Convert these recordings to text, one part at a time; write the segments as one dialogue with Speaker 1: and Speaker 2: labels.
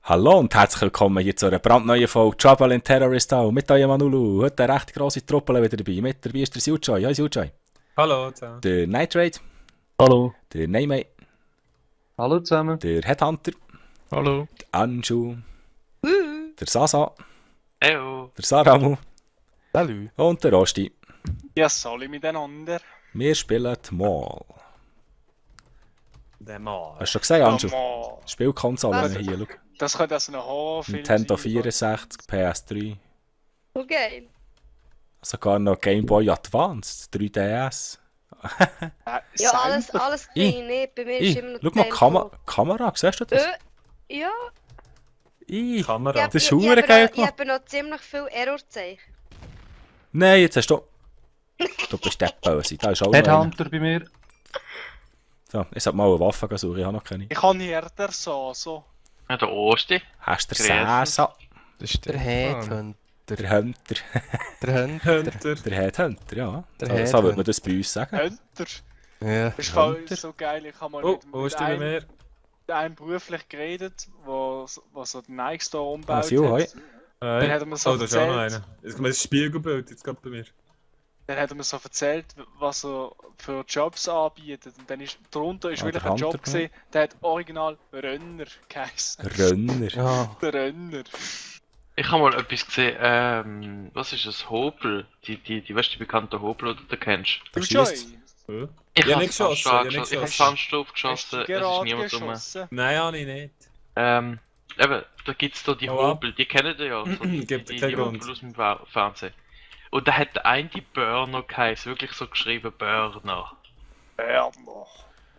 Speaker 1: Hallo und herzlich willkommen hier zu einer brandneuen Folge Trouble in Terrorist Town mit eurem Manulu. Heute eine recht grosse Truppe wieder dabei. Mit dabei ist der Siljoy. Hi Siljoy.
Speaker 2: Hallo zusammen.
Speaker 1: Der Nightrade.
Speaker 3: Hallo.
Speaker 1: Der Neymay.
Speaker 3: Hallo zusammen.
Speaker 1: Der Headhunter.
Speaker 2: Hallo.
Speaker 1: Der Anju. Der Sasa.
Speaker 4: Eyo.
Speaker 1: Der Saramu.
Speaker 2: Salü.
Speaker 1: Und der Rosti.
Speaker 4: Ja, alle miteinander.
Speaker 1: Wir spielen die Mall.
Speaker 2: Der Mann.
Speaker 1: Hast du schon gesehen, Anju?
Speaker 4: Mann.
Speaker 1: Spielkonsole
Speaker 4: Was?
Speaker 1: hier, schau.
Speaker 4: Das könnte also ein Horrorfilm
Speaker 1: Nintendo
Speaker 4: sein.
Speaker 1: 64, PS3.
Speaker 5: So geil.
Speaker 1: Sogar noch Game Boy Advance, 3DS.
Speaker 5: Ja, alles klein, nicht. Bei mir ist immer noch
Speaker 1: Schau mal,
Speaker 5: Tempo.
Speaker 1: Kamera, siehst du das?
Speaker 5: Ja,
Speaker 2: Kamera.
Speaker 1: Das ist verdammt geil
Speaker 5: ich
Speaker 1: gemacht.
Speaker 5: habe noch ziemlich viel Errorzeichen.
Speaker 1: Nein, jetzt hast du... Du bist der Böse, da ist auch noch einer.
Speaker 3: Headhunter bei mir.
Speaker 1: So, ich sollte mal eine Waffe suchen, ich habe noch keine.
Speaker 4: Ich habe hier der Saso.
Speaker 6: Ja, der Osti.
Speaker 1: Hast du den
Speaker 6: Grüezi.
Speaker 1: Sasa?
Speaker 2: Das ist
Speaker 3: Der Headhunter.
Speaker 1: Der Hunter.
Speaker 3: Der Hunter.
Speaker 2: Hunter.
Speaker 1: Der Headhunter, ja.
Speaker 3: Der
Speaker 1: So würde
Speaker 3: Headhunter.
Speaker 1: man das bei uns sagen.
Speaker 4: Hunter.
Speaker 3: Ja.
Speaker 4: Das ist voll so geil. Ich habe mal
Speaker 2: Oh,
Speaker 4: mit,
Speaker 2: wo ist der bei mir?
Speaker 4: mit einem beruflich geredet, der so den Nike Store umgebaut
Speaker 1: Ah, Sil, hi.
Speaker 4: hat. Dann hat er mir so
Speaker 2: Oh, da ist auch noch
Speaker 4: erzählt.
Speaker 2: einer. Jetzt kommt das Spiegelbild jetzt gerade bei mir.
Speaker 4: Dann hat er mir so erzählt, was er für Jobs anbietet. Und dann ist darunter ist
Speaker 1: Ah,
Speaker 4: wirklich
Speaker 1: der
Speaker 4: ein Job
Speaker 1: Hunter,
Speaker 4: gesehen, der hat original Rönner geheißen.
Speaker 1: Rönner.
Speaker 3: Ja.
Speaker 4: Der Rönner.
Speaker 6: Ich habe mal etwas gesehen, was ist das? Hobel? Die weißt du, die bekannte Hobel, oder du kennst?
Speaker 1: Der
Speaker 4: Du Joy,
Speaker 1: schießt.
Speaker 6: Ich
Speaker 2: Ja,
Speaker 6: habe
Speaker 2: nicht geschossen, ja, nicht
Speaker 6: Ich habe
Speaker 2: geschossen.
Speaker 6: Fenster
Speaker 4: hast
Speaker 6: aufgeschossen,
Speaker 4: du
Speaker 6: es ist
Speaker 4: gerade
Speaker 6: niemand rum.
Speaker 4: geschossen?
Speaker 2: Nein, habe ich nicht.
Speaker 6: Eben, da gibt es da die
Speaker 2: Oh,
Speaker 6: Hobel, die kennen ihr ja. So,
Speaker 2: Gibt
Speaker 6: die
Speaker 2: keinen
Speaker 6: Hobel
Speaker 2: Grund.
Speaker 6: aus dem Fernsehen. Und da hat der eine die Burner geheißen, wirklich so geschrieben Burner.
Speaker 4: Ja,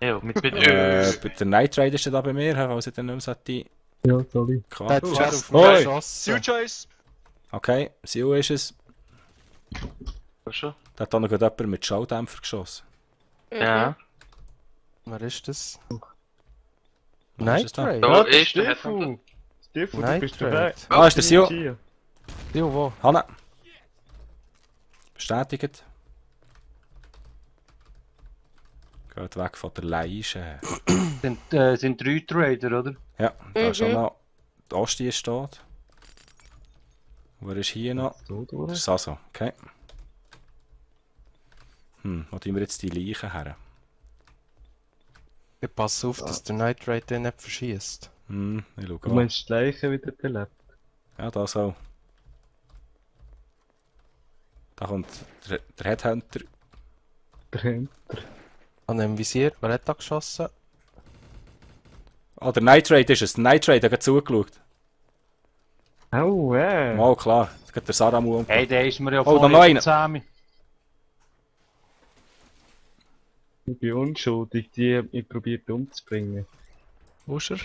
Speaker 6: Ja, mit Ö.
Speaker 1: Der Night Rider ist da bei mir, falls ich den nicht mehr sollte.
Speaker 3: Ja, sorry. Der
Speaker 1: Klar.
Speaker 3: hat
Speaker 2: Oh,
Speaker 3: zuerst auf
Speaker 2: Oi.
Speaker 3: mich geschossen.
Speaker 4: Siljoys.
Speaker 1: Okay, Sil ist es.
Speaker 6: Weißt du?
Speaker 1: Da hat auch noch jemand mit Schalldämpfer geschossen.
Speaker 6: Ja.
Speaker 3: Wer ist das?
Speaker 1: Was ist das da?
Speaker 3: Night
Speaker 6: Da
Speaker 3: Raid.
Speaker 6: ist der Headhunter.
Speaker 7: Stefan, du
Speaker 3: Night
Speaker 7: bist dabei.
Speaker 3: Raid.
Speaker 1: Ah, ist der Sil.
Speaker 7: Hier.
Speaker 3: Jo, wo?
Speaker 1: Hanne. Bestätigt. Geht weg von der Leiche.
Speaker 3: Sind 3 Trader, oder?
Speaker 1: Ja, da ist auch noch... Die Osti ist dort. Wer ist hier noch?
Speaker 3: So
Speaker 1: Der
Speaker 3: durch.
Speaker 1: Sasa, okay. Wo tun wir jetzt die Leichen her?
Speaker 3: Ich passe auf, dass der Night Raid den nicht verschießt.
Speaker 1: Ich schaue
Speaker 7: Du
Speaker 1: mal.
Speaker 7: meinst das Leiche wieder belebt?
Speaker 1: Ja, da so. Da kommt der Headhunter.
Speaker 3: An dem Visier. Wer hat da geschossen?
Speaker 1: Ah, der Night Raid ist es. Der Night Raid hat gerade zugeschaut.
Speaker 7: Oh,
Speaker 1: Mal klar. Da geht der Saramu um.
Speaker 3: Hey, der ist mir ja
Speaker 1: Oh, da noch einer.
Speaker 3: zusammen.
Speaker 7: Ich bin unschuldig, die haben mich probiert umzubringen.
Speaker 3: Wo ist er?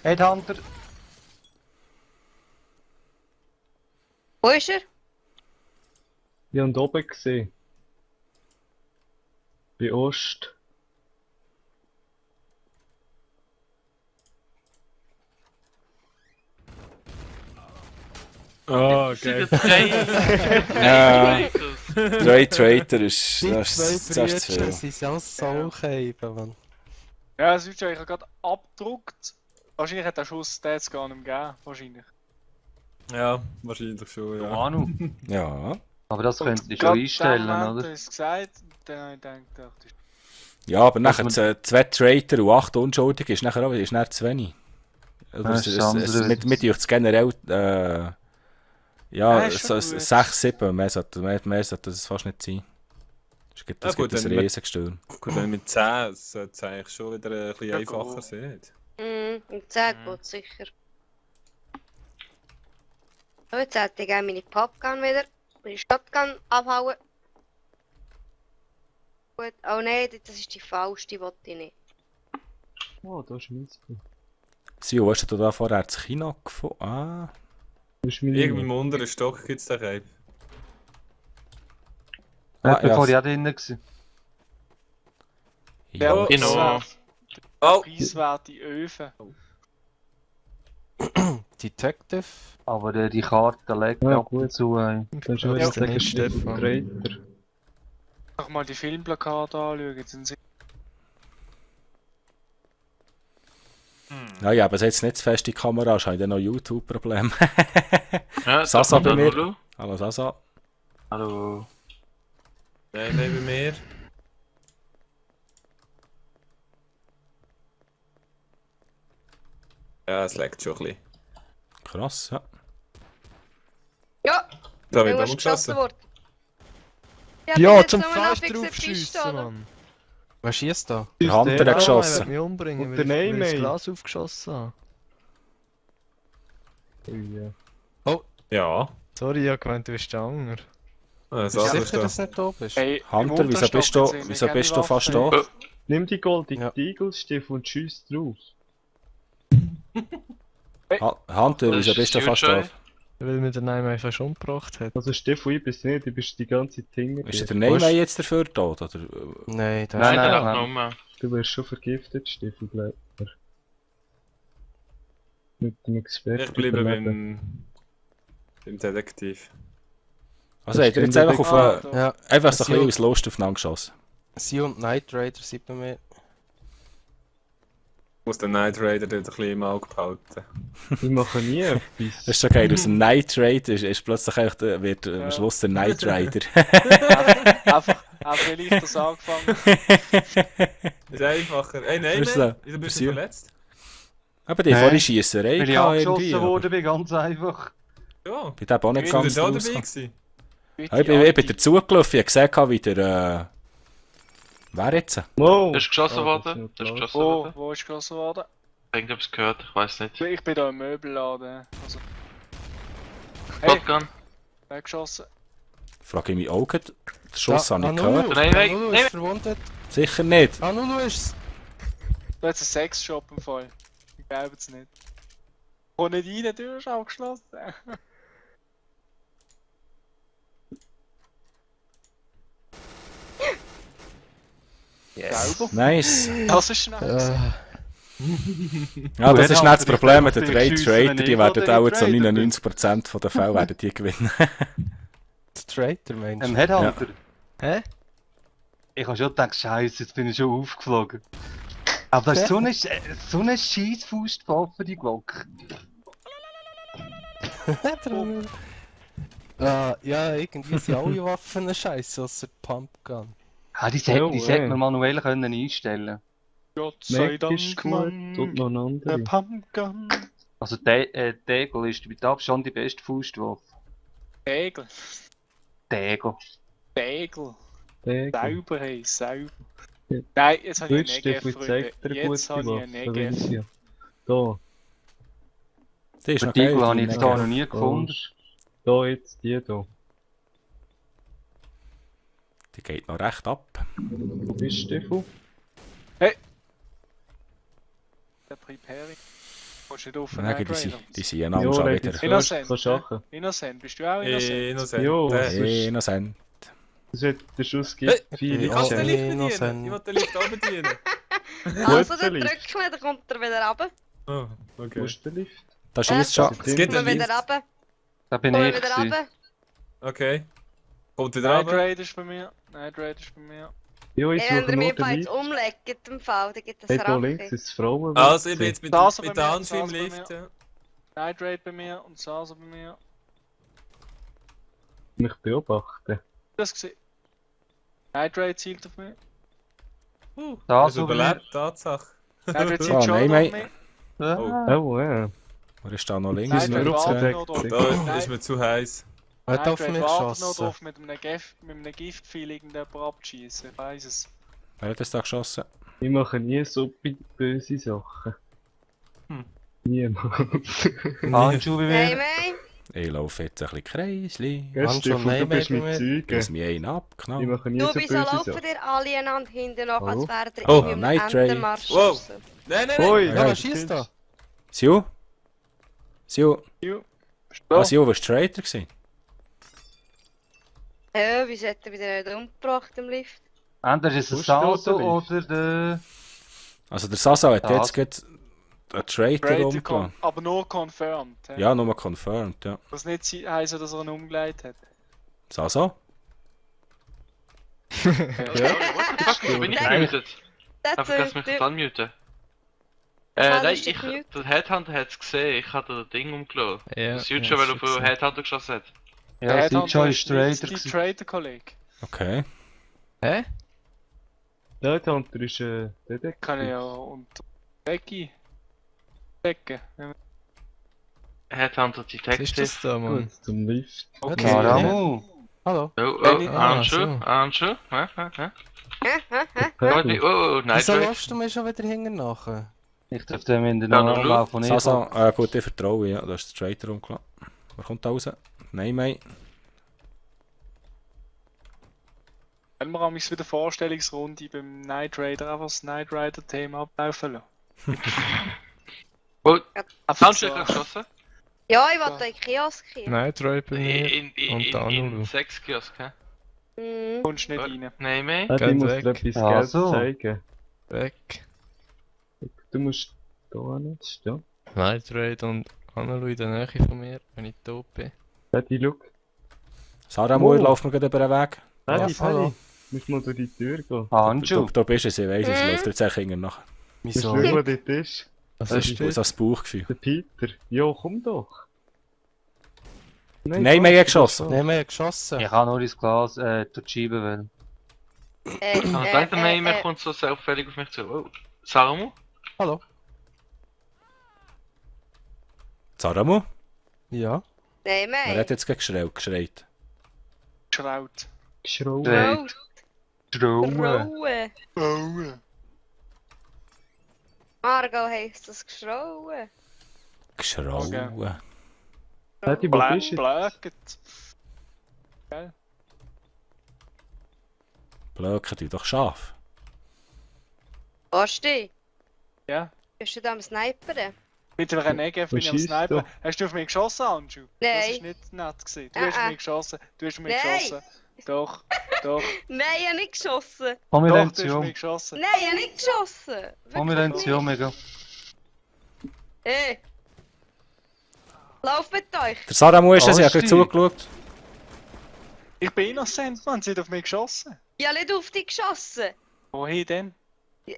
Speaker 3: Headhunter.
Speaker 5: Wo ist er?
Speaker 7: Ich habe oben gesehen. Bei Ost.
Speaker 2: Oh,
Speaker 6: Sind
Speaker 2: geil.
Speaker 6: ja drei.
Speaker 1: Drei Traitor ist...
Speaker 3: Die
Speaker 1: Das
Speaker 3: zwei
Speaker 1: ist das ist zu
Speaker 3: Brüder
Speaker 1: viel.
Speaker 3: sind so Sauchheiben, Mann.
Speaker 4: Ja, Siljoy, ich habe gerade abgedruckt. Wahrscheinlich hat der Schuss den jetzt gar nicht mehr gegeben. Wahrscheinlich.
Speaker 2: Ja, wahrscheinlich schon, ja.
Speaker 3: Manu.
Speaker 1: Ja.
Speaker 3: Aber das
Speaker 4: Und
Speaker 3: könntest du
Speaker 4: gerade
Speaker 3: schon einstellen,
Speaker 4: in dem Moment
Speaker 3: oder?
Speaker 4: habe ich es gesagt. Dann habe ich gedacht, ach, das ist...
Speaker 1: Ja, aber nachher
Speaker 3: man-
Speaker 1: 2 Traitor und 8 Unschuldige ist nachher auch ist nachher zu wenig. Oder
Speaker 3: Das ist anders.
Speaker 1: mit euch generell... ja,
Speaker 4: Ja, ist schon
Speaker 1: so
Speaker 4: gut.
Speaker 1: 6, 7. Mehr sollte das fast nicht sein. Es gibt,
Speaker 2: Ja,
Speaker 1: es gibt
Speaker 2: gut,
Speaker 1: ein
Speaker 2: dann mit-
Speaker 1: Riesengestürm.
Speaker 2: Gut, wenn mit 10 sollte es eigentlich schon wieder ein bisschen
Speaker 4: Ja,
Speaker 2: einfacher
Speaker 4: cool.
Speaker 2: sein.
Speaker 5: Im 10 geht sicher. So, jetzt hätte ich gerne meine Popgun wieder. Meine Shotgun abhauen. Gut, oh nein, das ist die falsche, die wollte ich nicht.
Speaker 7: Oh, da ist mein Spiel.
Speaker 1: Sio, hast du da vorher das Kino gefunden? Ah,
Speaker 7: Das ist meine
Speaker 2: Irgendwie im unteren Stock gibt es den Reib.
Speaker 1: Ah, ja.
Speaker 3: Bevor ich auch drinnen war.
Speaker 4: Der
Speaker 2: Oh,
Speaker 6: genau.
Speaker 2: Oh!
Speaker 4: preiswerte Öfen.
Speaker 3: Detective. Aber die Karte legt
Speaker 7: Ja,
Speaker 3: ab und
Speaker 7: gut.
Speaker 3: zu
Speaker 7: Das ist
Speaker 3: Ja,
Speaker 7: jetzt
Speaker 3: dann
Speaker 7: ein
Speaker 3: ist Stefan.
Speaker 7: Traitor.
Speaker 4: Doch mal die Filmplakate anschauen, jetzt sind sie.
Speaker 1: Ja, ich habe jetzt nicht zu fest die Kamera, habe ich dann noch YouTube-Probleme.
Speaker 6: Ja,
Speaker 1: Sasa
Speaker 6: da
Speaker 1: bei mir.
Speaker 6: kommt Lulu.
Speaker 1: Hallo Sasa.
Speaker 6: Hallo.
Speaker 2: Nein, bei mir. Ja, es leckt schon ein bisschen.
Speaker 1: Krass, ja.
Speaker 5: Ja,
Speaker 2: Da wird
Speaker 5: du
Speaker 2: auch
Speaker 5: hast geschossen
Speaker 2: geschossen.
Speaker 5: worden.
Speaker 8: Ja,
Speaker 5: jetzt
Speaker 8: zum
Speaker 5: noch eine
Speaker 8: Fleisch
Speaker 5: abgefixe
Speaker 8: draufschiessen,
Speaker 5: Piste, oder?
Speaker 8: Mann. Wer schießt da?
Speaker 1: Der Hunter hat
Speaker 8: Er
Speaker 1: geschossen.
Speaker 8: will mich umbringen,
Speaker 7: Und
Speaker 8: weil
Speaker 7: der
Speaker 8: ich das
Speaker 7: Neymar.
Speaker 8: Glas aufgeschossen habe.
Speaker 7: Ja.
Speaker 2: Ja.
Speaker 8: Sorry, ich hab gemeint, du bist der Anger.
Speaker 2: Das
Speaker 3: Bist du
Speaker 2: ist
Speaker 3: sicher,
Speaker 2: da.
Speaker 3: dass du nicht da bist?
Speaker 4: Hey,
Speaker 1: Hunter,
Speaker 4: im
Speaker 1: wieso bist du,
Speaker 4: Unterstock sind
Speaker 1: wieso
Speaker 4: keine
Speaker 1: bist du fast
Speaker 4: Waffen.
Speaker 1: da?
Speaker 7: Nimm die goldene
Speaker 3: Ja.
Speaker 7: Tigelstiefel und schieß drauf.
Speaker 1: Hunter,
Speaker 6: Das
Speaker 1: wieso
Speaker 6: ist
Speaker 1: bist du fast da?
Speaker 6: Shootjoy.
Speaker 8: Weil mir der Neymar einfach schon umgebracht hat.
Speaker 7: Also Stefan, ich bin's nicht, du bist die ganze Zeit hinter
Speaker 1: Ist
Speaker 7: dir.
Speaker 1: der Neymar jetzt dafür tot? Oder?
Speaker 8: Nein, der
Speaker 3: Nein,
Speaker 6: Nein,
Speaker 3: nein,
Speaker 6: der
Speaker 3: nein.
Speaker 6: läuft nur.
Speaker 7: Du wirst schon vergiftet, Stefan, glaub mir. Mit dem Experten.
Speaker 2: Ich bleibe
Speaker 7: überleben.
Speaker 2: beim Detektiv.
Speaker 1: Also habt ihr jetzt einfach auf
Speaker 4: Ah, da.
Speaker 8: Ja,
Speaker 1: einfach so ein
Speaker 8: Sie-
Speaker 1: bisschen aus Lust aufeinander geschossen?
Speaker 8: sie und Knight Rider sind bei mir.
Speaker 2: Ich muss den Night Raider dort ein bisschen im Auge behalten.
Speaker 7: Ich mache nie
Speaker 1: Das
Speaker 7: etwas.
Speaker 1: ist so geil, aus dem Knight Rider ist plötzlich echt, wird am
Speaker 4: Ja.
Speaker 1: Schluss der Knight Rider.
Speaker 4: Einfach vielleicht das angefangen.
Speaker 2: Ist einfacher. Ey, nein,
Speaker 1: Ist
Speaker 2: nein.
Speaker 1: so.
Speaker 2: Wieso bist
Speaker 1: Für
Speaker 2: du
Speaker 1: sie.
Speaker 2: verletzt?
Speaker 1: Aber die
Speaker 3: Nein.
Speaker 1: vorhin Schiesserei
Speaker 3: Weil ich
Speaker 1: gehabt
Speaker 3: angeschossen
Speaker 1: irgendwie. aber
Speaker 3: worden bin, ganz einfach.
Speaker 2: Ja.
Speaker 1: Ich bin auch nicht
Speaker 2: Ich bin
Speaker 1: ganz
Speaker 2: da dabei
Speaker 1: rausgekommen.
Speaker 2: gewesen.
Speaker 1: Ja, ich bin dazugelaufen, ich habe gesehen, wie der... wer jetzt?
Speaker 7: Wow!
Speaker 6: Du hast geschossen
Speaker 7: Ah, das
Speaker 6: worden?
Speaker 7: ist
Speaker 6: Du hast
Speaker 7: nicht
Speaker 6: geschossen
Speaker 4: Wo,
Speaker 6: worden?
Speaker 4: wo ist geschossen worden?
Speaker 6: Irgendetwas gehört, ich weiß nicht.
Speaker 4: Ich bin da im Möbelladen. Also. Hey,
Speaker 6: Shotgun?
Speaker 4: wer geschossen?
Speaker 1: Frage ich mich auch gerade. Den Schuss habe ich
Speaker 8: Anulu,
Speaker 1: gehört.
Speaker 6: Nein, nein,
Speaker 8: Anulu
Speaker 6: nein.
Speaker 8: ist verwundet.
Speaker 1: Sicher nicht.
Speaker 8: Anulu ist's.
Speaker 4: Da hat es einen Sexshop im Fall. Ich glaube es nicht. Komm nicht rein, die Tür ist abgeschlossen. Sauber.
Speaker 1: Nice.
Speaker 4: Das ist schnell.
Speaker 1: Ja, das ist nicht das
Speaker 3: Hunter, ich
Speaker 1: Problem mit
Speaker 3: bin
Speaker 1: den
Speaker 3: auf
Speaker 1: Trade
Speaker 3: dich
Speaker 1: Trader,
Speaker 3: geschissen,
Speaker 1: die
Speaker 3: wenn ich
Speaker 1: werden
Speaker 3: oder
Speaker 1: auch zu
Speaker 3: getradet bin.
Speaker 1: 99% der Fälle werden die gewinnen.
Speaker 8: Der Traitor, Mensch.
Speaker 3: Headhunter.
Speaker 8: Hä?
Speaker 3: Ich habe schon gedacht, Scheiße, jetzt bin ich schon aufgeflogen. Aber das ist so eine scheiß Faustwaffe, die Glocke.
Speaker 8: Der Anulu. Ja, irgendwie sind alle Waffen scheiße, außer die Pumpgun.
Speaker 3: Ah, die
Speaker 7: Oh,
Speaker 3: sollte man manuell können einstellen.
Speaker 4: Gott sei
Speaker 7: Mac
Speaker 4: Dank,
Speaker 7: ist gut und noch ein
Speaker 4: der
Speaker 7: anderer.
Speaker 4: Pumpgun.
Speaker 3: Also Degel ist mit Abstand die beste Faustwaffe.
Speaker 4: Tegel.
Speaker 3: Degel.
Speaker 4: Tegel.
Speaker 7: Der
Speaker 4: Sauber, hey, sauber.
Speaker 7: Ja.
Speaker 4: Nein, jetzt habe ich
Speaker 7: Gut,
Speaker 4: einen
Speaker 7: Stefan,
Speaker 4: Negev,
Speaker 7: zeig dir
Speaker 4: Freunde.
Speaker 7: eine
Speaker 4: Jetzt
Speaker 7: gute
Speaker 4: habe ich einen
Speaker 7: Waffe.
Speaker 4: Negev.
Speaker 7: Weiss ja. Da,
Speaker 1: Die ist
Speaker 3: Die
Speaker 1: noch geil.
Speaker 3: Degel habe
Speaker 1: die
Speaker 3: ich jetzt
Speaker 1: Negev.
Speaker 3: gar noch nie gefunden.
Speaker 7: da jetzt, die da.
Speaker 1: Die geht noch recht ab.
Speaker 7: Wo bist du, Stefan?
Speaker 4: Der Preparing. Kommst du nicht auf den
Speaker 1: Nein,
Speaker 4: Night
Speaker 1: die sind,
Speaker 4: Raider?
Speaker 1: die sind einander schon
Speaker 7: Red,
Speaker 1: wieder.
Speaker 7: jetzt
Speaker 4: Innocent,
Speaker 7: kannst du schachen.
Speaker 4: Innocent, bist du auch Innocent?
Speaker 2: Innocent.
Speaker 7: Jo,
Speaker 2: Der-
Speaker 7: das ist-
Speaker 1: Innocent.
Speaker 7: Das hat der Schuss gibt. Viele
Speaker 2: Ich kann den
Speaker 8: Ja,
Speaker 2: Lift bedienen.
Speaker 8: Innocent.
Speaker 2: Ich will den Lift auch bedienen.
Speaker 5: Also, dann
Speaker 7: vielleicht.
Speaker 5: drückt man, dann kommt er wieder runter.
Speaker 2: Oh,
Speaker 7: Wo
Speaker 2: okay.
Speaker 7: ist der Lift?
Speaker 1: Da schießt schon.
Speaker 2: Es gibt
Speaker 5: Kommt
Speaker 2: einen
Speaker 5: wieder
Speaker 2: Lift.
Speaker 5: runter.
Speaker 3: Da bin
Speaker 5: Kommt
Speaker 3: ich
Speaker 5: wieder
Speaker 3: gewesen.
Speaker 5: runter.
Speaker 2: Okay. Kommt wieder
Speaker 4: Night
Speaker 2: runter.
Speaker 4: Raider ist bei mir. Night Raider ist bei mir.
Speaker 7: Ja, ich
Speaker 5: Ey, wenn
Speaker 7: suche
Speaker 5: ihr
Speaker 7: nur
Speaker 5: mich
Speaker 7: den
Speaker 5: jetzt
Speaker 7: Lift.
Speaker 5: umlegt im Fall, dann gibt es
Speaker 7: Hey, da links
Speaker 5: Rache.
Speaker 7: ist das Frauen.
Speaker 2: Also, ich bin jetzt mit
Speaker 4: Das bei
Speaker 2: der
Speaker 4: mir,
Speaker 2: Anfi im
Speaker 4: das bei
Speaker 2: Lift.
Speaker 4: mir.
Speaker 2: Ja.
Speaker 4: Night Raid bei mir und Sasa bei mir.
Speaker 7: mich beobachten.
Speaker 4: Das gesehen. Night Raid zielt auf mich.
Speaker 3: Da
Speaker 2: Das
Speaker 3: so
Speaker 2: überlebt, Tatsache.
Speaker 4: Night Raid
Speaker 1: Ah,
Speaker 4: zielt schon
Speaker 1: nein,
Speaker 4: auf
Speaker 1: mate.
Speaker 4: mich.
Speaker 7: Oh, ja.
Speaker 1: Wo ist da noch links?
Speaker 4: Night Raid
Speaker 7: mir
Speaker 4: wartet
Speaker 7: auch
Speaker 4: noch drauf.
Speaker 2: Da ist mir zu heiß.
Speaker 8: Er hat
Speaker 4: Night
Speaker 8: auf
Speaker 4: Raid
Speaker 8: mich
Speaker 4: wartet noch
Speaker 8: geschossen.
Speaker 4: drauf, mit einem Giftpfeil irgendjemand abzuschießen. Ich weiss es.
Speaker 1: Wer hat das da geschossen?
Speaker 7: Ich mache nie so böse Sachen. Niemals.
Speaker 3: Handschuhe bei
Speaker 5: Hey,
Speaker 3: mir.
Speaker 5: mei.
Speaker 1: Ich laufe jetzt ein bisschen Kreisli.
Speaker 7: Ja,
Speaker 8: Mann,
Speaker 7: Stefan,
Speaker 8: schon
Speaker 7: du bist
Speaker 8: Neymar
Speaker 7: mit
Speaker 8: bei mir.
Speaker 1: Lass
Speaker 7: Zeugen.
Speaker 1: mich einen
Speaker 7: Ich
Speaker 1: abknallen.
Speaker 7: mache nie
Speaker 5: Du,
Speaker 7: so
Speaker 5: wieso
Speaker 7: böse
Speaker 5: laufen
Speaker 7: Sachen.
Speaker 5: dir alle einander hinten nach, als wären ihr
Speaker 1: Oh,
Speaker 5: irgendwie um
Speaker 1: Night
Speaker 5: einen
Speaker 1: Raid.
Speaker 5: Entenmarsch
Speaker 2: Wow.
Speaker 5: oder so?
Speaker 2: Nein, nein, nein.
Speaker 7: Oi,
Speaker 8: Ja,
Speaker 1: Ja,
Speaker 8: wer schießt da?
Speaker 1: Siu? Siu?
Speaker 4: Siu.
Speaker 1: Ah, Siu, warst du Traitor gewesen?
Speaker 5: Ja, wieso hat er wieder nicht umgebracht im Lift?
Speaker 3: Entweder ist es
Speaker 7: Wo steht
Speaker 3: Salto
Speaker 7: der Lift?
Speaker 3: oder der...
Speaker 1: Also der Sasa hat
Speaker 3: Das.
Speaker 1: jetzt gerade einen Traitor
Speaker 4: Raider
Speaker 1: umgelassen.
Speaker 4: aber nur confirmed. hä?
Speaker 1: Ja, nur confirmed, ja.
Speaker 4: Was nicht heißen, dass er ihn umgelegt hat.
Speaker 1: Sasa?
Speaker 6: Oh, what the fuck? Bin ich gemutet?
Speaker 5: Das
Speaker 6: Aber kannst du mich
Speaker 5: du-
Speaker 6: das unmuten?
Speaker 5: Ah,
Speaker 6: Nein,
Speaker 5: das ist gemutet.
Speaker 6: der Headhunter hat es gesehen, ich hatte das Ding umgelassen.
Speaker 8: Ja,
Speaker 6: Das Future, weil er auf Headhunter geschossen hat.
Speaker 3: Ja, Sieger ist Trader.
Speaker 4: Die
Speaker 3: gewesen.
Speaker 4: Trader-Kollege.
Speaker 1: Okay.
Speaker 8: Hä?
Speaker 7: Ja, der Hunter ist Detektiv.
Speaker 4: Kann ich ja unter Becky decken.
Speaker 6: Headhunter
Speaker 8: Was ist
Speaker 6: Detective.
Speaker 8: das da, Mann?
Speaker 7: Gut, zum Lift.
Speaker 4: Okay.
Speaker 3: Karamu.
Speaker 8: Hallo?
Speaker 6: Oh,
Speaker 4: Wenn ich-
Speaker 6: Anschu,
Speaker 8: so.
Speaker 6: Anschu.
Speaker 5: Hä?
Speaker 6: Oh, Night
Speaker 8: Wieso
Speaker 6: Raid.
Speaker 8: läufst du mir schon wieder hinten nachher?
Speaker 3: Ich darf dem in den
Speaker 6: Ja,
Speaker 3: Namen
Speaker 6: schau.
Speaker 3: laufen. Ich
Speaker 1: Sasa, gut, ich vertraue, ja. Da ist der Trader rumgelassen. Wer kommt da raus? Nein, mei.
Speaker 4: Wenn wir uns wieder Vorstellungsrunde beim Night Raider einfach das Night Rider Thema ablaufen lassen.
Speaker 6: Oh,
Speaker 4: Einfach
Speaker 6: Anschu
Speaker 4: so.
Speaker 6: hat geschossen.
Speaker 5: Ja, ich wollte in den Kiosk hier.
Speaker 8: Nein, Troy bei mir. Und der Anulu.
Speaker 6: In 6 Kiosk, hä?
Speaker 5: Mhm.
Speaker 4: Kommst nicht rein.
Speaker 6: Nein, mehr.
Speaker 7: Ich
Speaker 8: Geht
Speaker 7: muss
Speaker 8: weg.
Speaker 7: dir etwas
Speaker 3: Ah,
Speaker 7: Geld
Speaker 3: so.
Speaker 7: zeigen.
Speaker 8: Weg.
Speaker 7: Du musst da nicht stehen.
Speaker 8: Nein, Troy und Annalu in der Nähe von mir, wenn ich tot bin.
Speaker 7: Paddy, schau.
Speaker 1: Sarah Moore,
Speaker 7: Oh.
Speaker 1: lauf mir gerade über den Weg.
Speaker 7: Paddy,
Speaker 8: Ja, hallo.
Speaker 7: Paddy. Du musst mal durch die Tür gehen.
Speaker 3: Handschuh.
Speaker 1: Du bist es, ich weiss es,
Speaker 5: Mhm.
Speaker 1: läuft jetzt hinten nach.
Speaker 7: Du
Speaker 8: Wieso?
Speaker 7: schau, wo dort ist.
Speaker 8: Was
Speaker 1: Das
Speaker 8: ist
Speaker 1: ist
Speaker 8: das?
Speaker 1: das Bauchgefühl.
Speaker 7: Der Peter. Ja, komm doch.
Speaker 1: Nein, wir haben geschossen.
Speaker 8: Nein, wir haben geschossen.
Speaker 3: Ich kann nur ins Glas durch die Scheibe wählen.
Speaker 6: Aber gleich der Nein mehr kommt so sehr auffällig auf mich zu. Oh, Saramu?
Speaker 8: Hallo?
Speaker 1: Saramu?
Speaker 8: Ja?
Speaker 5: Nein,
Speaker 1: Wer
Speaker 5: mei.
Speaker 1: hat jetzt gerade geschreit?
Speaker 4: Schraut.
Speaker 7: Geschraubt.
Speaker 3: Straight. Trauen.
Speaker 5: Geschrauen.
Speaker 4: Oh.
Speaker 5: Margot heisst das geschrauen.
Speaker 1: Geschrauen.
Speaker 7: Paddy, wo bist du?
Speaker 4: Blöcket.
Speaker 1: Blöcke die doch scharf.
Speaker 5: Basti,
Speaker 4: Ja.
Speaker 5: bist du da am Sniperen?
Speaker 4: Mit dem Negev bin ich am
Speaker 7: schießt
Speaker 4: Sniper.
Speaker 7: du?
Speaker 4: Hast du auf mich geschossen, Anschu? Das
Speaker 5: Nein.
Speaker 4: ist nicht nett gewesen. Du hast auf
Speaker 5: Ah, ah.
Speaker 4: mich geschossen. Du hast auf mich
Speaker 5: Nein.
Speaker 4: geschossen. Doch. Doch.
Speaker 5: Nein, ich habe nicht geschossen.
Speaker 3: Komm, wir
Speaker 4: Doch,
Speaker 3: rennen
Speaker 4: du hast
Speaker 3: zu
Speaker 4: auf
Speaker 3: um.
Speaker 4: mich geschossen.
Speaker 5: Nein, ich habe nicht geschossen.
Speaker 3: Komm, wir rennen zu um, mega.
Speaker 5: Hey. Lauf mit euch.
Speaker 1: Der Saramu ist es, ich habe
Speaker 3: Basti.
Speaker 1: gerade zugeschaut.
Speaker 4: Ich bin innocent, Mann. Sie hat auf mich geschossen.
Speaker 5: Ich habe nicht auf dich geschossen.
Speaker 4: Wohin denn?
Speaker 5: Ich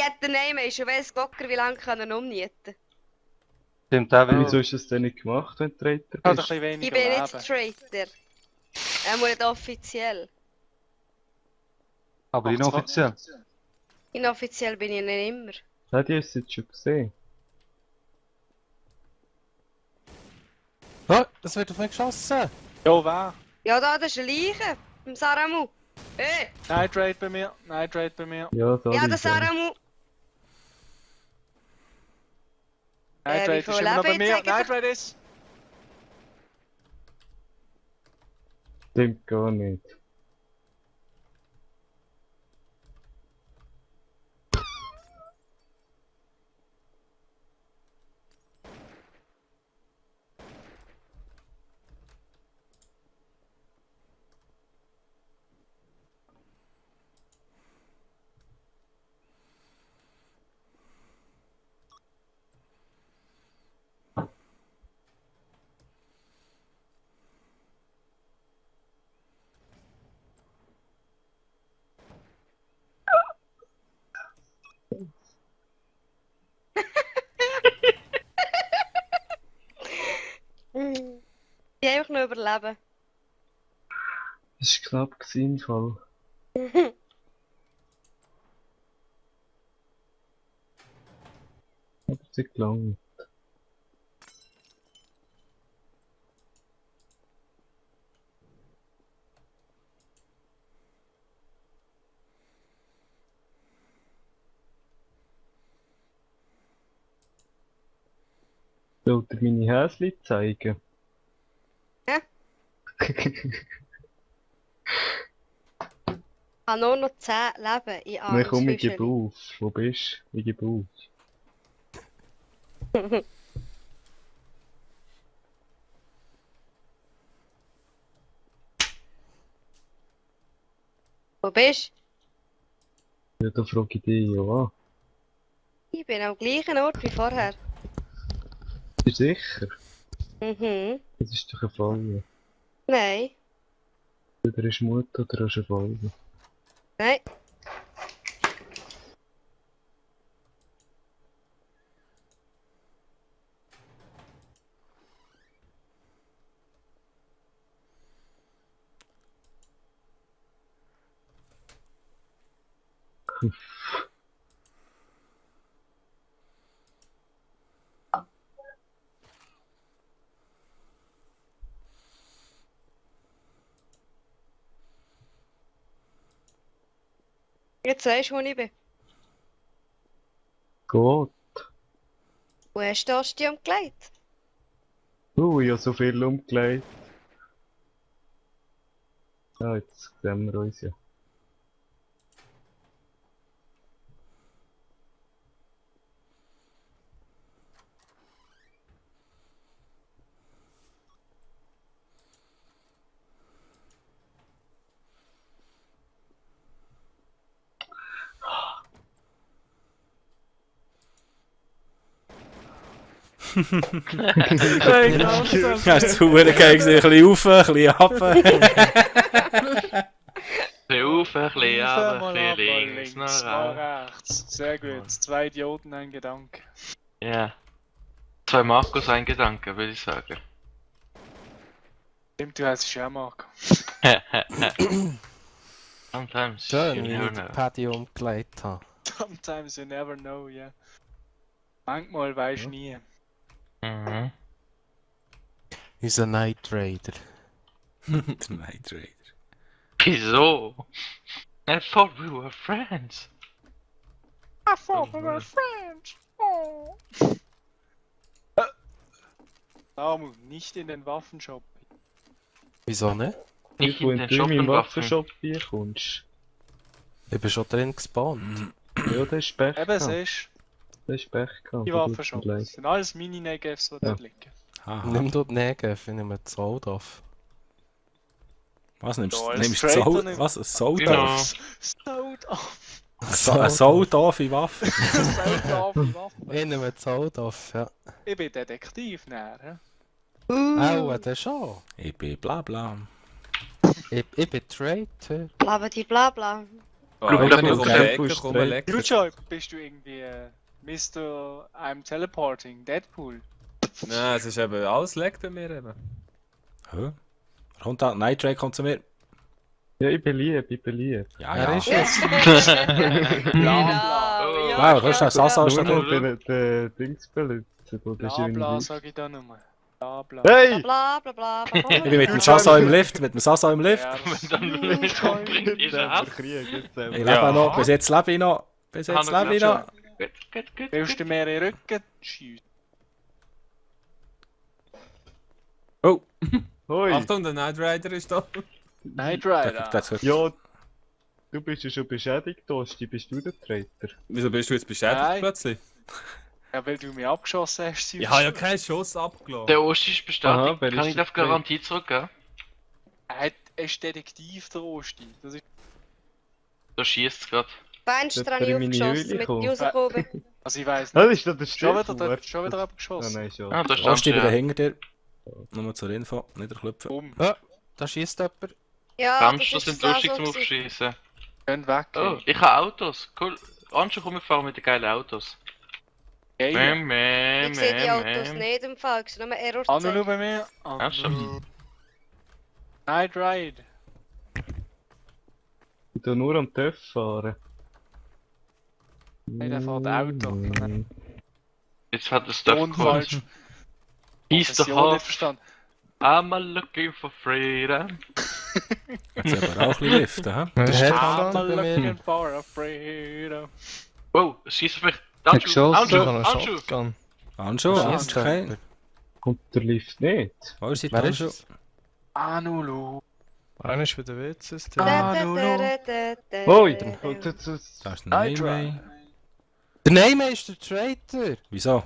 Speaker 5: hätte den Namen schon weiss Gocker, wie lange können umnieten.
Speaker 3: Stimmt auch
Speaker 7: Wieso
Speaker 3: wieder.
Speaker 7: hast du das denn nicht gemacht, wenn du Reiter
Speaker 4: Ich habe ein
Speaker 7: bist?
Speaker 4: bisschen
Speaker 5: Ich
Speaker 4: weniger
Speaker 5: bin
Speaker 4: Leben.
Speaker 5: nicht Traitor. Nicht offiziell.
Speaker 3: Aber inoffiziell.
Speaker 5: Inoffiziell bin ich nicht immer.
Speaker 7: Paddy, hast du es jetzt schon gesehen?
Speaker 8: Oh, das wird auf mich geschossen!
Speaker 4: Ja, wer?
Speaker 5: Ja, da, das ist eine Leiche. Im Saramu. Hey.
Speaker 4: Night Raid bei mir. Night Raid bei mir.
Speaker 7: Ja, da
Speaker 5: Ja, der
Speaker 7: liegt er.
Speaker 5: Saramu.
Speaker 4: Night
Speaker 5: wie
Speaker 4: Raid
Speaker 5: viel
Speaker 4: ist immer noch bei
Speaker 5: Leben
Speaker 4: mir.
Speaker 5: jetzt
Speaker 4: Night Raid ist.
Speaker 7: Stimmt gar nicht.
Speaker 5: Die einfach nur überleben.
Speaker 7: Das war knapp gewesen, im Fall. Aber es hat gelangt. Sollt ihr meine Häsli zeigen?
Speaker 5: Ja. Ich habe nur noch 10 Leben in
Speaker 7: Dann komm, ich
Speaker 5: Armsfischen.
Speaker 7: gebe auf. Wo bist du? Ich gebe auf.
Speaker 5: Wo bist
Speaker 7: Ja, da frage ich dich ja an.
Speaker 5: du? Ich bin am gleichen Ort wie vorher.
Speaker 7: Bist du sicher?
Speaker 5: Mhm.
Speaker 7: Das ist doch ein Fall.
Speaker 5: Nein.
Speaker 7: Oder ist Mutter oder hast du einen Fall?
Speaker 5: Nein. Jetzt weißt du, wo ich bin.
Speaker 7: Gut.
Speaker 5: Wo hast du das die umgelegt?
Speaker 7: Ich habe so viel umgelegt. Ja, jetzt sehen wir uns ja.
Speaker 2: Hey, langsam.
Speaker 1: Hast du verdammt geil gesehen? Ein bisschen rauf, ein bisschen ab.
Speaker 6: Ein bisschen auf, ein bisschen ab,
Speaker 4: Mal
Speaker 6: ein
Speaker 4: ab,
Speaker 6: bisschen links,
Speaker 4: links,
Speaker 6: nach
Speaker 4: mal rechts. Sehr gut. 2 Idioten, ein Gedanke.
Speaker 6: Ja. 2 Markus, ein Gedanke, würde ich sagen.
Speaker 4: Stimmt, du heißt ja Marco.
Speaker 6: Sometimes
Speaker 8: Schön,
Speaker 6: you
Speaker 8: wie
Speaker 6: never
Speaker 8: ich den
Speaker 6: know.
Speaker 8: Paddy umgelegt habe.
Speaker 4: Sometimes you never know, ja. Yeah. Manchmal weisst du nie.
Speaker 6: Mhm.
Speaker 8: Unser Night Raider.
Speaker 1: Der Night Raider.
Speaker 6: Wieso? I thought we were friends.
Speaker 4: I thought we were friends. Oh. Samu, nicht in den Waffenshop.
Speaker 8: Wieso nicht?
Speaker 6: Nicht
Speaker 7: Wenn
Speaker 6: in den
Speaker 7: du in
Speaker 6: Shop
Speaker 7: meinen
Speaker 6: und Waffen.
Speaker 7: Waffenshop kommst.
Speaker 8: Ich bin schon drin gespawnt.
Speaker 7: Ja, das ist Pech.
Speaker 4: Eben, es
Speaker 7: gehabt.
Speaker 4: ist
Speaker 7: Das ist Pech gehabt.
Speaker 4: die
Speaker 7: das tut
Speaker 4: Waffenshop.
Speaker 7: mir
Speaker 4: Das
Speaker 7: leid.
Speaker 4: sind alles Mini-Negevs, die dort liegen.
Speaker 1: Aha.
Speaker 8: Nimm dort Negev, ich nehme das Oldorf.
Speaker 1: Was nimmst
Speaker 4: Ja,
Speaker 1: du?
Speaker 4: als
Speaker 1: Nimmst du
Speaker 4: Traitor
Speaker 1: Sold?
Speaker 4: nimm-
Speaker 1: Was? Ein Sold
Speaker 6: Genau.
Speaker 1: off?
Speaker 4: Sold off.
Speaker 1: Ein Sold off in Waffe?
Speaker 4: Sold off, die Waffe.
Speaker 8: Ich nehme das Oldorf, ja.
Speaker 4: Ich bin Detektiv näher.
Speaker 8: Auch, das schon.
Speaker 1: Ich bin bla bla.
Speaker 8: Ich bin Traitor.
Speaker 5: Blabla bla bla.
Speaker 2: Oh,
Speaker 6: Blub,
Speaker 2: ich
Speaker 6: blub,
Speaker 2: bin
Speaker 6: blub,
Speaker 2: um
Speaker 6: blub,
Speaker 2: die Ecke,
Speaker 7: blub,
Speaker 2: komm,
Speaker 7: blub.
Speaker 2: lecker.
Speaker 4: Grujoy, bist du irgendwie Mr. I'm Teleporting, Deadpool?
Speaker 2: Nein, es ist eben alles leckt bei mir eben.
Speaker 1: Hä? Kommt da? Night Raider kommt zu mir.
Speaker 7: Ja, ich bin lieb, ich bin lieb.
Speaker 1: Ja,
Speaker 8: Er
Speaker 1: ja.
Speaker 8: ist es.
Speaker 4: Bla
Speaker 5: Ja,
Speaker 1: Wow, kannst du Sasa
Speaker 7: Nur
Speaker 1: statt
Speaker 7: noch
Speaker 1: drin?
Speaker 7: den Dings benutzen. Das ist
Speaker 4: Bla
Speaker 7: irgendwie
Speaker 4: bla,
Speaker 7: lieb.
Speaker 4: sag ich da nur. Bla bla.
Speaker 7: Hey!
Speaker 5: bla bla bla bla
Speaker 1: Ich bin
Speaker 5: bla.
Speaker 1: mit dem Sasa im Lift, mit dem Sasa im Lift.
Speaker 4: Ja,
Speaker 6: Wenn dann nicht umbringt, ist er ab.
Speaker 7: Krieg, jetzt
Speaker 1: Ich lebe
Speaker 2: Ja.
Speaker 1: noch, bis jetzt lebe ich noch. Bis jetzt
Speaker 6: Hanno,
Speaker 1: lebe ich noch.
Speaker 6: Gut, gut, gut.
Speaker 4: willst du mir in den Rücken schiessen?
Speaker 2: Oh,
Speaker 7: Hoi!
Speaker 2: Achtung, der Night Rider ist da.
Speaker 4: Night
Speaker 1: Das
Speaker 4: Rider.
Speaker 1: wird
Speaker 7: Ja, du bist ja schon beschädigt, Tosti. Bist du der Traitor?
Speaker 2: Wieso bist du jetzt beschädigt
Speaker 4: Nein.
Speaker 2: plötzlich?
Speaker 4: Ja, weil du mich abgeschossen hast.
Speaker 2: Ich habe ja keinen Schuss abgelassen.
Speaker 6: Der Osti ist bestätigt.
Speaker 7: Aha, wer
Speaker 6: Kann
Speaker 7: ist
Speaker 6: ich
Speaker 7: der
Speaker 6: auf Garantie zurückgeben?
Speaker 4: Er ist Detektiv, der Osti. Das ist...
Speaker 6: Da schießt es gerade.
Speaker 5: Fenster
Speaker 7: Dort
Speaker 5: habe ich
Speaker 7: bin ich in
Speaker 5: aufgeschossen,
Speaker 7: meine
Speaker 5: mit
Speaker 7: Höhle
Speaker 5: rausgekommen bin.
Speaker 4: Also ich weiss
Speaker 7: Ah,
Speaker 4: nicht.
Speaker 7: das ist doch der
Speaker 4: Schon wieder,
Speaker 7: Stiefvater.
Speaker 4: schon wieder
Speaker 7: Ah,
Speaker 4: abgeschossen.
Speaker 7: nein, schon.
Speaker 6: Ah, da
Speaker 1: Osti
Speaker 6: stand
Speaker 1: wieder
Speaker 6: ja.
Speaker 1: hinter dir. Nur zur Info, nicht erklüpfen.
Speaker 4: Bumm.
Speaker 8: Da schießt jemand.
Speaker 5: Ja,
Speaker 6: Fenster
Speaker 5: das
Speaker 6: sind
Speaker 5: ist
Speaker 6: lustig
Speaker 5: so
Speaker 6: zum
Speaker 5: gewesen.
Speaker 6: Aufschießen.
Speaker 4: Gehen weg.
Speaker 6: Oh, ich habe Autos. Cool. Anschau, komm, wir fahren mit den geilen Autos.
Speaker 4: Geil.
Speaker 5: Ich sehe die Autos nicht im Fall, ich sehe nur Error
Speaker 4: Anu,
Speaker 5: zeigen.
Speaker 4: schau bei mir.
Speaker 6: Ja, schon.
Speaker 4: Night Ride.
Speaker 7: Ich tu nur am TÜV fahren.
Speaker 4: Nein, der fährt Auto.
Speaker 6: Jetzt hat es doch
Speaker 4: Unfalsch.
Speaker 6: geholt. He's the
Speaker 4: Profession nicht
Speaker 6: half.
Speaker 4: verstanden.
Speaker 6: I'm looking for freedom.
Speaker 1: Jetzt aber auch ein bisschen liften, hä?
Speaker 8: Der
Speaker 4: I'm
Speaker 8: Headhunter bei mir.
Speaker 4: looking for a freedom.
Speaker 6: Wow, es schießt vielleicht.
Speaker 3: geschossen.
Speaker 6: Anschu,
Speaker 8: Ich habe einen
Speaker 6: Anschu.
Speaker 8: Shotgun.
Speaker 1: Anschu,
Speaker 8: Da
Speaker 1: Anschu,
Speaker 8: schießt
Speaker 1: okay.
Speaker 8: jemand.
Speaker 7: Kommt der Lift nicht?
Speaker 1: Wo ist die
Speaker 8: Wer ist
Speaker 1: Anschu?
Speaker 8: es?
Speaker 4: Anulu.
Speaker 8: Einer ist bei der WCs.
Speaker 7: Hoi!
Speaker 1: Da ist der
Speaker 4: Night
Speaker 1: Naymay.
Speaker 8: Der Name ist der Traitor.
Speaker 1: Wieso?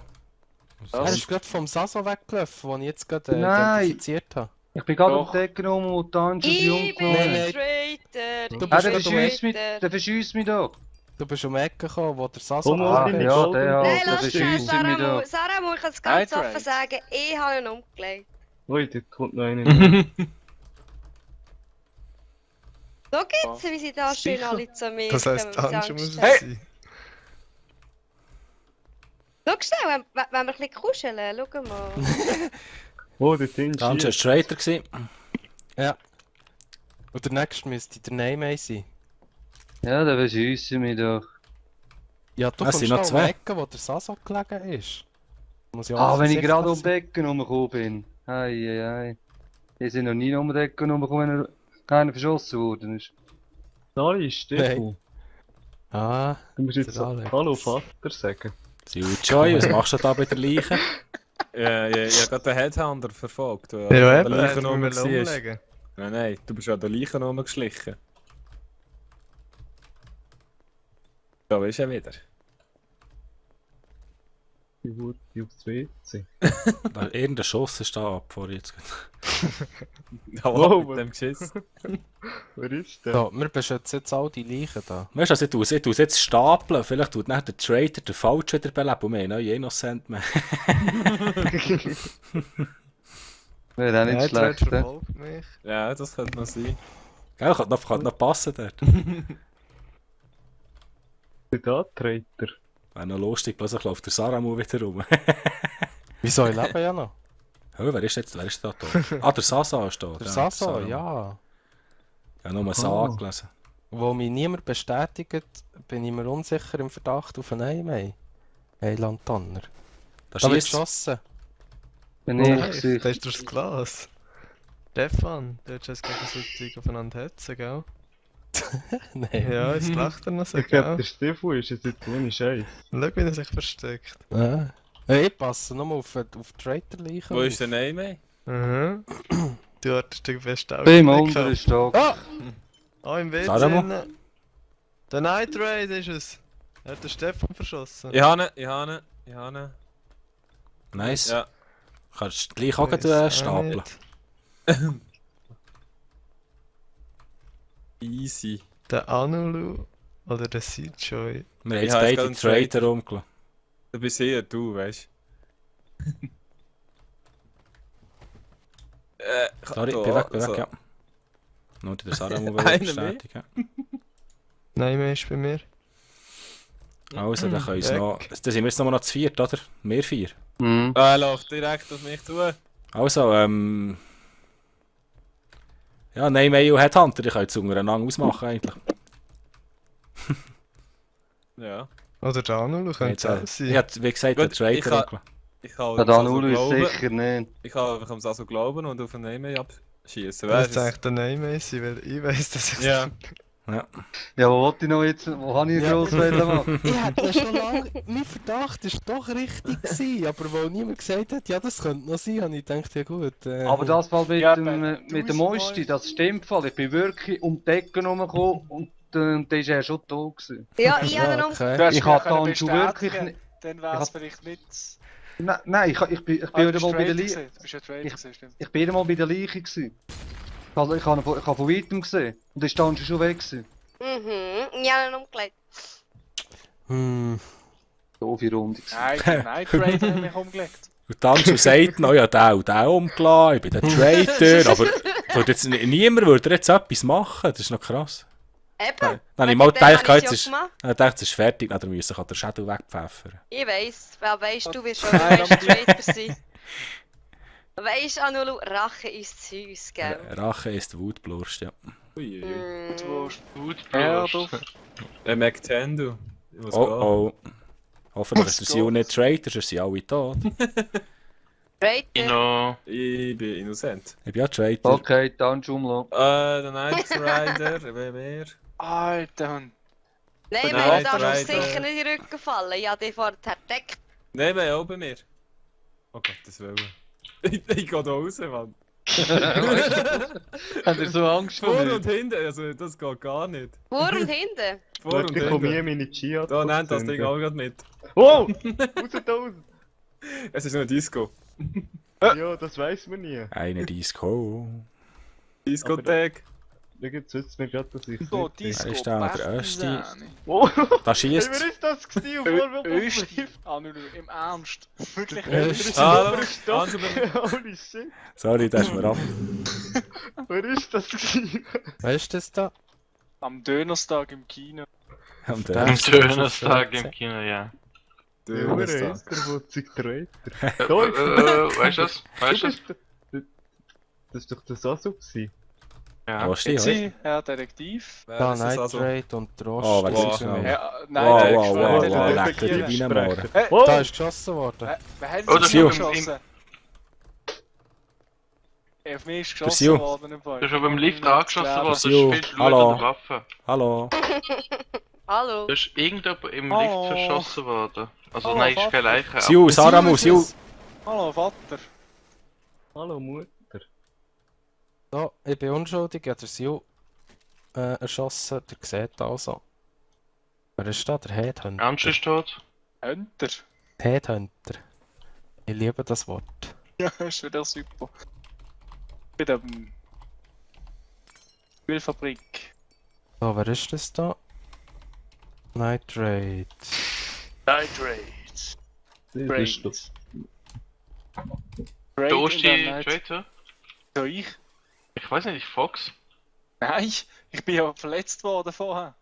Speaker 8: Er ist gerade vom Saso weggelaufen, den ich jetzt gerade
Speaker 3: Nein.
Speaker 8: identifiziert habe.
Speaker 3: Ich bin gerade
Speaker 4: Doch.
Speaker 3: auf die Ecke genommen und dann schon die
Speaker 5: Ich bin
Speaker 3: umgenommen.
Speaker 8: Nein,
Speaker 5: Traitor.
Speaker 8: Du
Speaker 5: Ich
Speaker 8: bist
Speaker 3: Ah,
Speaker 5: bin
Speaker 3: der verschießt mich,
Speaker 5: Traitor.
Speaker 3: der verschießt mich doch.
Speaker 8: Du bist um die Ecke gekommen, wo der Saso
Speaker 7: Komm,
Speaker 3: Ah,
Speaker 7: bin ich
Speaker 3: ja,
Speaker 7: voll
Speaker 3: der
Speaker 7: dabei.
Speaker 3: halt,
Speaker 5: Nein,
Speaker 3: der
Speaker 5: lass schnell,
Speaker 3: verschießt mich doch.
Speaker 5: Sarah muss ich es ganz
Speaker 4: Night
Speaker 5: offen
Speaker 4: Ride.
Speaker 5: sagen, ich habe ihn umgelegt.
Speaker 7: Ui, da kommt noch einer.
Speaker 5: Schau jetzt, wie sie da schön
Speaker 4: Sicher?
Speaker 5: alle zu mir
Speaker 9: Das heisst,
Speaker 5: kommen,
Speaker 9: Anju muss
Speaker 5: Angst haben.
Speaker 9: es sein.
Speaker 5: Schau schnell, wenn wir ein bisschen kuscheln, schau mal.
Speaker 7: Oh, der Ding
Speaker 1: Der Anjo war Traitor gewesen.
Speaker 8: Und der nächste müsste der Name sein.
Speaker 3: Ja, dann beschiessen wir doch.
Speaker 8: Ja, du
Speaker 1: Es
Speaker 8: kommst
Speaker 1: sind
Speaker 8: noch
Speaker 1: noch
Speaker 8: um
Speaker 1: zwei.
Speaker 8: die Ecke, wo der Saso gelegen ist. Muss ja
Speaker 3: Ah, wenn ich
Speaker 8: offensichtlich
Speaker 3: gerade um die
Speaker 8: sein.
Speaker 3: Ecke rumgekommen bin. Ei. Ich sind noch nie um die Ecke rumgekommen, wenn keiner verschossen worden ist.
Speaker 7: Sorry, Stefan.
Speaker 8: Ah,
Speaker 7: Du musst jetzt
Speaker 8: der Alex.
Speaker 7: Hallo Vater sagen.
Speaker 1: Joy, was machst du da bei der Leiche?
Speaker 2: Ja, ich habe gerade den Headhunter verfolgt. Der
Speaker 9: Ja,
Speaker 2: an
Speaker 9: eben,
Speaker 2: der
Speaker 9: hätten wir
Speaker 2: Leiche
Speaker 9: mal
Speaker 2: war.
Speaker 9: umlegen.
Speaker 2: Nein, du bist an der Leiche rumgeschlichen. Da ist er wieder.
Speaker 7: Ich wurde aufs WC.
Speaker 1: Irgendein Schuss ist da ab vor jetzt.
Speaker 2: Ja, mit dem Geschiss.
Speaker 7: Wer ist der?
Speaker 8: so, wir beschützen jetzt all die Leichen da.
Speaker 1: Weißt du, also ich tue es jetzt stapeln. Vielleicht tut nachher der Traitor den Falsch wieder beleben und wir haben neue Innocent mehr.
Speaker 3: Wäre auch nicht
Speaker 9: Night Ride
Speaker 3: schlecht, ne?
Speaker 9: verfolgt mich.
Speaker 2: Ja, das könnte noch sein.
Speaker 1: Gell, kann noch passen dort.
Speaker 7: Der da Traitor.
Speaker 1: Wäre noch lustig, plötzlich läuft der Saramu wieder rum.
Speaker 8: Wieso, ich lebe ja noch.
Speaker 1: Oh, wer ist da tot? Ah, der Sasa ist da.
Speaker 8: Der Saso, ja.
Speaker 1: Ich habe nur einen Sa gelesen.
Speaker 8: Wo mich niemand bestätigt, bin ich mir unsicher im Verdacht auf einen Name. Heiland Tanner.
Speaker 1: Da
Speaker 8: Da wird
Speaker 1: schießt
Speaker 8: geschossen.
Speaker 3: Bin
Speaker 9: Nein,
Speaker 3: ich
Speaker 9: das ist durchs Glas. Stefan, du hättest jetzt gegenseitig aufeinander hetzen, gell?
Speaker 8: Nein.
Speaker 9: Ja, jetzt lacht er noch so,
Speaker 7: Ich glaube, der
Speaker 9: gell?
Speaker 7: Stefan ist jetzt nicht ohne Scheiß.
Speaker 9: Schau, wie er sich versteckt.
Speaker 8: Ah. Ich passe nur auf die Traitor-Leichen.
Speaker 2: Wo ist der Name?
Speaker 9: Mhm. Du hattest den besten
Speaker 3: bin im
Speaker 9: Ausblick
Speaker 3: unteren
Speaker 9: gehabt.
Speaker 3: Stock.
Speaker 9: Ah, im WC.
Speaker 1: Saramo?
Speaker 9: innen. Der Night Raid ist es. Er hat den Stefan verschossen.
Speaker 2: Ich habe ihn.
Speaker 1: Nice.
Speaker 2: Ja.
Speaker 1: Kannst du gleich auch
Speaker 9: Weiss
Speaker 1: gleich
Speaker 9: auch
Speaker 1: stapeln.
Speaker 9: nicht.
Speaker 2: Easy.
Speaker 9: Der Anulu oder der Seajoy.
Speaker 1: Wir haben jetzt
Speaker 2: Ja, ich
Speaker 1: beide
Speaker 2: kann
Speaker 1: Traitor rumgelassen.
Speaker 2: Du bist eher du, weißt du.
Speaker 1: Sorry, bin weg, ja. Nur der Saramu will
Speaker 2: Einer
Speaker 1: bestätigen.
Speaker 9: Nein, mehr ist bei mir.
Speaker 1: Also, dann können wir
Speaker 9: Weg.
Speaker 1: noch... Dann sind wir jetzt noch zu viert, oder? Wir vier.
Speaker 3: Mhm.
Speaker 2: Er läuft direkt auf mich zu.
Speaker 1: Also, ja, nein, Mail und Headhunter, die können jetzt untereinander ausmachen eigentlich.
Speaker 2: Ja.
Speaker 9: Oder der Anulu könnte es auch
Speaker 1: Ich
Speaker 9: sein.
Speaker 1: habe, wie gesagt,
Speaker 2: Gut,
Speaker 1: den Traitor
Speaker 2: ich kann-
Speaker 1: rumgelassen.
Speaker 2: Ich kann
Speaker 3: Der
Speaker 2: es also
Speaker 3: Danulu ist
Speaker 2: glauben.
Speaker 3: sicher nicht.
Speaker 2: Ich kann es also glauben und auf den Name abschießen.
Speaker 9: Das
Speaker 2: Weißt
Speaker 9: ist
Speaker 2: du?
Speaker 9: eigentlich der Name sein, weil ich weiss, dass ich
Speaker 2: Ja.
Speaker 3: Ja, wo wollte ich noch jetzt? Wo habe ich einen Grossfehler machen?
Speaker 8: Ich hätte schon lange... Mein Verdacht war doch richtig gewesen, aber weil niemand gesagt hat, ja, das könnte noch sein, habe ich gedacht, ja gut.
Speaker 3: Aber das Fall mit
Speaker 4: Ja,
Speaker 3: dem,
Speaker 4: bei
Speaker 3: mit dem
Speaker 4: 1000
Speaker 3: Moisti, das stimmt voll. Ich bin wirklich um die Ecke rumgekommen und der ist ja schon tot gewesen.
Speaker 5: Ja, ich habe ihn
Speaker 8: ja,
Speaker 5: um...
Speaker 8: okay.
Speaker 4: Du hast
Speaker 3: Ich
Speaker 4: ihn
Speaker 3: hab
Speaker 4: können
Speaker 3: dann schon wirklich
Speaker 4: bestätigen,
Speaker 3: nicht-
Speaker 4: Dann wäre
Speaker 3: ich
Speaker 4: es
Speaker 3: hab-
Speaker 4: vielleicht nicht...
Speaker 3: Nein, ich bin
Speaker 4: Ah,
Speaker 3: wieder
Speaker 4: du
Speaker 3: mal bei der
Speaker 4: bist
Speaker 3: Leiche.
Speaker 4: Du bist ja Trader gewesen, stimmt.
Speaker 3: Ich bin wieder mal bei der Leiche gewesen. Also ich habe von weitem gesehen. Und ist dann schon weg gewesen.
Speaker 5: Mhm, ich habe ihn umgelegt.
Speaker 3: Doofe Runde gewesen.
Speaker 4: Nein, der Night Raid hat mich umgelegt.
Speaker 1: Und dann schon sagt noch, ja, der und der umgelassen, ich bin der Traitor, aber niemand würde jetzt etwas machen, das ist noch krass.
Speaker 5: Eben.
Speaker 1: Dann habe ich mal gedacht,
Speaker 5: Dann
Speaker 1: jetzt
Speaker 5: habe
Speaker 1: ist,
Speaker 5: ich gemacht.
Speaker 1: dann dachte, es ist fertig, dann müssen wir den Schädel wegpfeffern.
Speaker 5: Ich weiss, weil weisst du, wirst schon
Speaker 4: Nein,
Speaker 5: der Traitor sein. Weisst du, Anulu, Rache ist süß, gell?
Speaker 1: Rache ist Wutblurst, ja.
Speaker 2: Uiuiui.
Speaker 5: Mm.
Speaker 6: Blutblust.
Speaker 2: Der McTen, du. Ich muss
Speaker 1: Oh
Speaker 2: gehen.
Speaker 1: oh. Hoffentlich ist der
Speaker 4: Muss
Speaker 1: Sion
Speaker 4: gehen.
Speaker 1: nicht Traitor, sonst sind alle tot.
Speaker 5: Traitor.
Speaker 6: Genau.
Speaker 2: Ich bin innocent.
Speaker 1: Ich bin ja Traitor.
Speaker 3: Okay, dann schon mal.
Speaker 2: Der Night Rider, wer?
Speaker 4: Alter Hund.
Speaker 5: Nein,
Speaker 2: Nein,
Speaker 5: mir darfst du
Speaker 2: Traitor.
Speaker 5: sicher nicht in den Rücken fallen. Ich habe dich vorher verdeckt.
Speaker 2: Nein, wir auch bei mir. Oh Gott, das will ich gehe da raus, Mann.
Speaker 3: Habt ihr so Angst vor
Speaker 2: Vor
Speaker 3: mir?
Speaker 2: und hinten, also das geht gar nicht.
Speaker 5: Vor und hinten.
Speaker 2: Vor und
Speaker 7: Ich komme hier
Speaker 2: hinten.
Speaker 7: meine Chia.
Speaker 2: Da nimmt das Ding auch gerade mit.
Speaker 7: Oh! Raus da raus!
Speaker 2: Es ist eine Disco.
Speaker 7: Ja, das weiß man nie.
Speaker 1: Eine Disco.
Speaker 2: Diskothek.
Speaker 7: Da gibt's jetzt mir gerade, dass ich
Speaker 4: So,
Speaker 7: nicht sehe.
Speaker 4: Disco.
Speaker 1: Er ist der erste.
Speaker 7: Oh!
Speaker 1: Da
Speaker 7: Hey,
Speaker 1: schießt
Speaker 7: wer ist das gewesen? Auf
Speaker 4: Östi. Anulu, im Ernst. Wirklich
Speaker 8: Östi.
Speaker 2: Hallo,
Speaker 7: Doch!
Speaker 2: also bei-
Speaker 7: Holy shit!
Speaker 1: Sorry, da ist mir ab.
Speaker 7: Wer ist das gewesen?
Speaker 8: Weißt du das da?
Speaker 4: Am Dönerstag im Kino.
Speaker 1: Und,
Speaker 8: Ja.
Speaker 6: Am
Speaker 8: Das ist
Speaker 6: Dönerstag
Speaker 8: schon
Speaker 6: im Kino, ja.
Speaker 7: Der
Speaker 2: Dönerstag.
Speaker 7: Wutzig Traitor.
Speaker 6: Weißt du das? Weißt du das?
Speaker 7: Das ist doch der Sasu gewesen.
Speaker 6: Ja.
Speaker 1: Wo steht
Speaker 4: Jetzt
Speaker 1: er?
Speaker 4: sie, Herr Detektiv.
Speaker 2: Wer
Speaker 8: Da
Speaker 2: ist das also?
Speaker 8: Nitrate und der Rost.
Speaker 1: Oh, wer
Speaker 2: Wow.
Speaker 1: ist das?
Speaker 4: Ja,
Speaker 1: Wow,
Speaker 4: nein,
Speaker 1: wow,
Speaker 4: der
Speaker 1: wow,
Speaker 4: der
Speaker 1: wow,
Speaker 4: der
Speaker 1: leck dir
Speaker 4: der-
Speaker 1: die
Speaker 4: der-
Speaker 1: Bienenmauer.
Speaker 8: Da
Speaker 7: Oh!
Speaker 8: ist geschossen worden.
Speaker 4: Wer hat
Speaker 6: Oh,
Speaker 4: sie
Speaker 6: das
Speaker 4: schon
Speaker 6: ist
Speaker 4: geschossen? Auf mich ist
Speaker 1: Sil.
Speaker 4: geschossen worden im Fall.
Speaker 6: Du bist schon beim Lift angeschossen worden, das ist
Speaker 1: Sil,
Speaker 6: viel Blut
Speaker 1: hallo.
Speaker 6: an der Waffe.
Speaker 1: Hallo.
Speaker 5: Hallo.
Speaker 6: Da ist irgendjemand im
Speaker 4: Hallo.
Speaker 6: Lift verschossen worden. Also
Speaker 4: Hallo,
Speaker 6: nein, ist
Speaker 4: Vater.
Speaker 6: keine Leiche.
Speaker 1: Sil, Saramu,
Speaker 8: ist
Speaker 1: Sil.
Speaker 8: es.
Speaker 4: Hallo Vater.
Speaker 7: Hallo Mutter.
Speaker 8: So, ich bin unschuldig, ich habe den Sil erschossen, der sieht also. Wer ist da? Der Headhunter.
Speaker 6: Ernst ist tot.
Speaker 4: Hunter.
Speaker 8: Headhunter. Ich liebe das Wort.
Speaker 4: Ja, ist wieder super. Bei der Ölfabrik.
Speaker 8: So, wer ist das da? Nitrate.
Speaker 4: Nitrate.
Speaker 7: Das ist doch...
Speaker 6: Da ist die
Speaker 4: Nitrate.
Speaker 6: Traitor.
Speaker 4: So ich?
Speaker 6: Ich weiß nicht, Fox.
Speaker 4: Nein, ich bin ja verletzt worden vorher.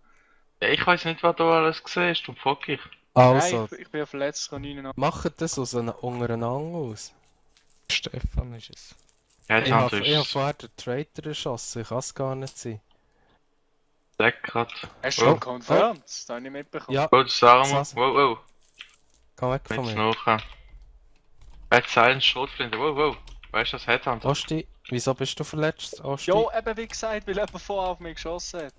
Speaker 6: Ja, ich weiß nicht, was du alles gesehen hast, und fuck ich.
Speaker 8: Also,
Speaker 4: Nein, ich bin ja verletzt von 9
Speaker 8: macht das aus einem untereinander aus.
Speaker 9: Stefan ist es.
Speaker 6: Ja,
Speaker 8: Ich
Speaker 6: jetzt
Speaker 8: habe
Speaker 6: ist
Speaker 8: vorher den Traitor erschossen, ich kann es gar nicht sein.
Speaker 6: Deck grad.
Speaker 4: Hast du schon confirmed? Das habe ich nicht mitbekommen.
Speaker 8: Ja,
Speaker 6: Oh, das Arm.
Speaker 8: Sass.
Speaker 6: Wow, wow.
Speaker 8: komm weg von
Speaker 6: Jetzt
Speaker 8: mir.
Speaker 6: noch. Jetzt Silence Schrotflinte. Wow, wow. Weißt du, das Headhunter?
Speaker 8: Osti, wieso bist du verletzt, Osti?
Speaker 4: Ja, eben wie gesagt, weil jemand vorher auf mich geschossen hat.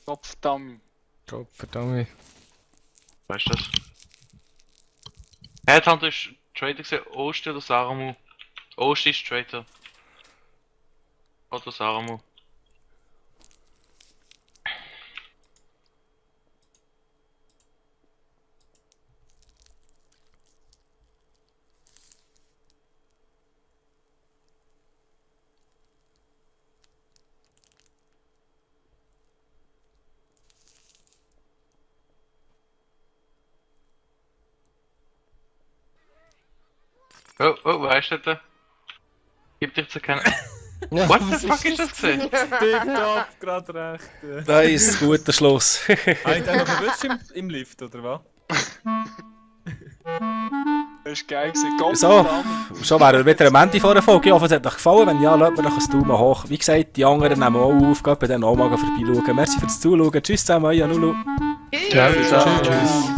Speaker 4: Kopfdamm.
Speaker 9: Gottverdammt.
Speaker 6: Weißt du das? Headhunter ist Traitor gesehen, Osti oder Saramu? Osti ist Traitor. Oder Saramu. Oh, oh, weißt du das? Gib dich zu erkennen.
Speaker 8: Ja,
Speaker 6: What the
Speaker 8: was
Speaker 6: fuck ist das gesehen?
Speaker 2: Tipptopp, gerade recht.
Speaker 1: Nice, guter Schluss.
Speaker 2: Habt ihr noch gewusst im Lift, oder was?
Speaker 4: Das war geil gewesen.
Speaker 1: So.
Speaker 4: Kopfdamm.
Speaker 1: Schon wäre wieder am Ende von der Folge. Ich hoffe, es hat euch gefallen. Wenn ja, lasst mir doch einen Daumen hoch. Wie gesagt, die anderen nehmen auch auf. Geht bei denen auch mal vorbeischauen. Merci fürs Zuschauen. Tschüss zusammen, euer Nulu.
Speaker 5: Tschüss.
Speaker 9: Ciao, ciao.
Speaker 8: Tschüss.